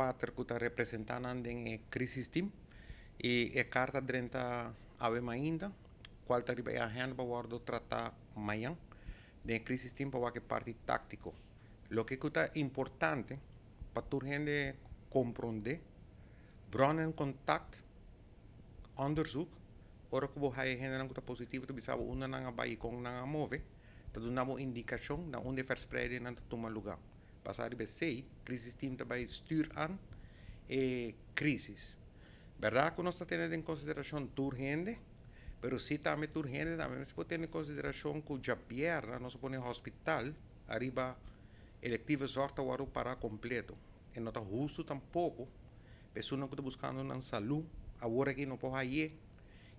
4 ku ta representá nan den e crisis team i e karta a drenta awe mainta kual ta riba e agenda pa wòrdu tratá mañan den e crisis team pa wak e parti táktiko. Loke ku ta importante pa tur hende komprondé, bronnen contact onderzoek, ora ku bo haya hendenan ku ta positivo ta bisa bo unda nan a bai i kon nan a move, ta duna bo indikashon na unda e verspreidingnan ta tuma lugá. Pasá riba esei, crisis team ta bai stuur an e crisis. Berdad ku nos ta tene den konsiderashon tur hende, pero si tambe tur hende tambe mester por tene konsiderashon ku djabièrnè nos a pone hospital ariba electieve zorg ta wòrdu pará kompleto. E no ta hustu tampoko pa esunnan ku ta buskando nan salú awor aki no por hay'é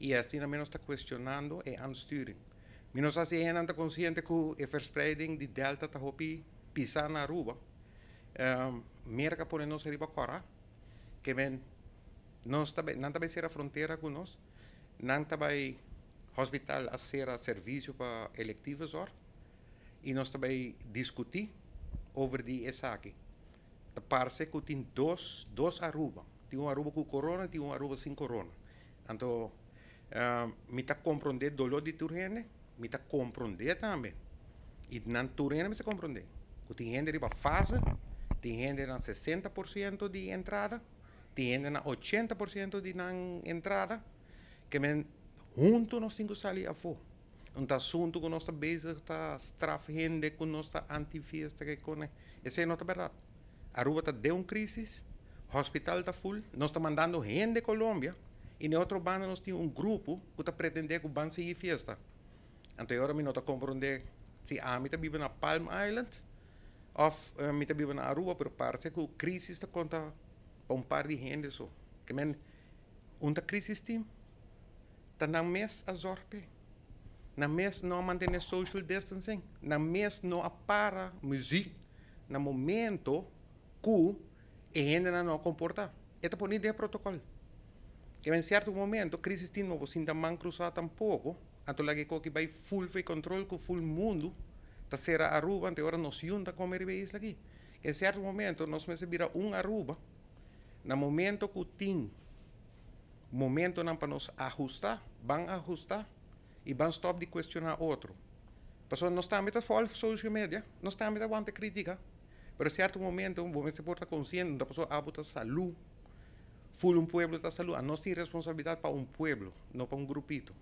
i asina mi nos ta kuestionando e aansturing. Mi no sa si e hendenan ta konsiente ku e verspreiding di delta ta hopi pisá na Aruba. Merka pone nos ariba kòrá ke men nos ta bai nan ta bai sera frontera ku nos, nan ta bai hospital a sera servisio pa electieve zorg i nos ta bai diskutí over di esaki. Ta parse ku tin dos dos Aruba, tin un Aruba ku corona, tin un Aruba sin corona. Anto mi ta komprondé doló di tur hende, mi ta komprondé tambe i nan tur hende mester komprondé ku tin hende riba fase, tin hende na 60% di entrada, tin hende na 80% di nan entrada, ke men huntu nos tin ku sali afó. Un ta asuntu ku nos ta bezig ta straf hende ku nos ta anti fiesta ke kone, esei no ta bèrdat. Aruba ta den un crisis, hospital ta full, nos ta mandando hende Colombia y na e otro banda nos tin un grupo cu ta pretende cu ban sigui fiesta. Anto e ora mi no ta comprende si ami ta biba na Palm Island of mi ta biba na Aruba, pero parce cu crisis ta conta pa un par di hende so. Ke men un ta crisis team? Ta nan mes a zorg p'e. Nan mes no a mantene social distancing, nan mes no a para muziek na momento ku e hendenan no a komportá. E ta pone den e protokòl. Kema en sierto momento crisis tin no por sinta man krusá tampoko, anto laga e koki bai full for e kontrol ku full mundu ta sera Aruba, anto e ora nos yun ta kome riba e isla aki. En sierto momento nos mester bira un Aruba na momento ku tin momentonan pa nos ahustá, ban ahustá i ban stòp di kuestioná otro. Pasobra nos tambe ta fòlg social media, nos tambe ta wanta krítika, pero sierto momento bo mester por ta konsiente, no ta pasobra abo ta salú, ful un pueblo ta salú, anos tin responsabilidat pa un pueblo, no pa un grupito.